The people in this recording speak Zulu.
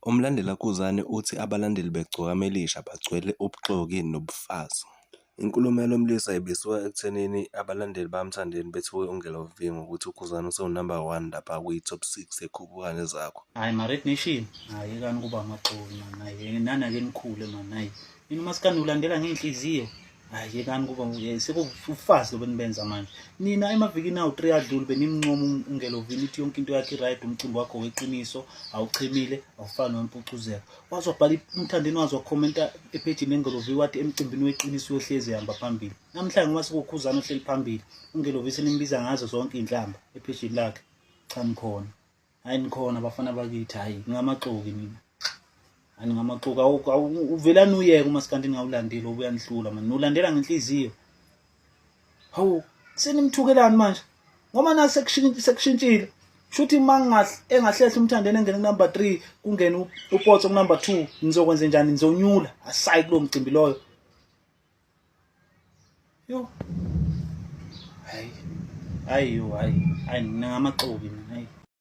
Umlandeli kaKhuzani uthi abalandeli beGcokama Elisha bagcwele ubuxoki nobufazi. Inkulumo yalo mlisa ibisuka ekuthenini abalandeli bakaMthandeni bethuke uNgelo V ngokuthi uKhuzani usewu-number one lapha kwi-top six ekhuphuka nezakho. Hayi ma-Red Nation, hayi yekani ukuba amaxoki mani, hayi nani ake nikhule mani, hayi nina umasikandi ulandela ngey'nhliziyo, hayi yekani kuba sekuwufazi lobu enibenza manje. Nina emavikini awu-three adlule benimncoma uNgelo V nithi yonke into yakhe i-right, umcimbi wakho weqiniso, awuchemile, awufani nompucuzeko. Waze wabhala uMthandeni waze wakhomenta ephejini leNgelo V wathi emcimbini weqiniso uyohlezi ehamba phambili. Namhlanje ngoba sekuwuKhuzani ohleli phambili, uNgelo V senimbiza ngazo zonke iy'nhlamba ephejini lakhe. Cha nikhona. Hayi nikhona bafana bakithi, hayi ngamaxoki nina. Hayi ngamaxoki uvelani uyeke umasikandi ningawulandeli ngoba uyanihlula mani. Niwulandela ngenhliziyo. Hawu senimthukelani manje? Ngoba na sekushintshile. Shuthi uma engahlehla uMthandeni engene ku-number 3 kungene uPotso ku-number 2 nizokwenze njani? Nizonyula asayi kulowo mcimbi loyo. Yo. Hayi. Hayi yo hayi. Hayi ningamaxoki mina.